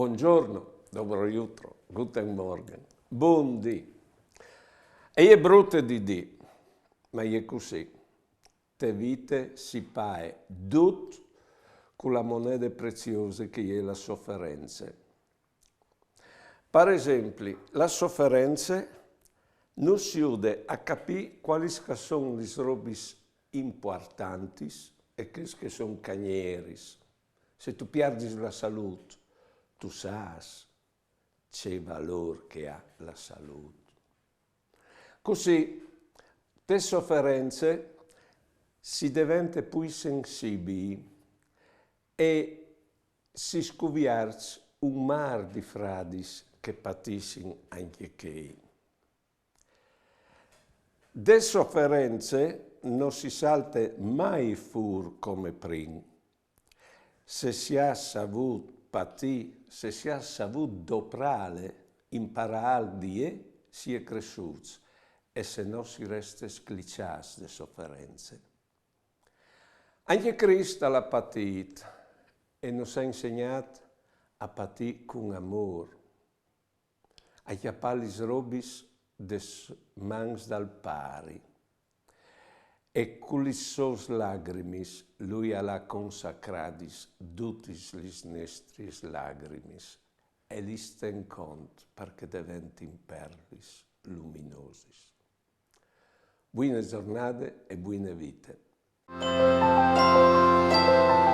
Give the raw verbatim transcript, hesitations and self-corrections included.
Buongiorno, dobro jutro, guten Morgen, bundì. E je brute di dì, ma je cussì. Te vite si pae dut cu la monede preziose che je la soference. Par esempli, la soference nus jude a capì cualis che a son lis robis impuartantis e chês che a son cagneris. Se tu pierdis la salût, tu sâs ce valôr che e à la salût. Cussì, te soference si devente plui sensibii e si scuvierç un mâr di fradis che a patissin ancje chei. De soference no si salte mai fûr come prin. Se si à savût patî, se si à savût doprâle, imparâ alc di jê, si è cressûts, e se no si reste scliçâts de soference. Ancje Crist al à patît e nus à insegnât a patî cun amôr, a cjapâ lis robis des mans dal Pari. E cu lis sôs lagrimis lui al à consacradis dutis lis nestris lagrimis e lis ten cont par che a deventin perlis luminosis. Buine zornade e buine vite.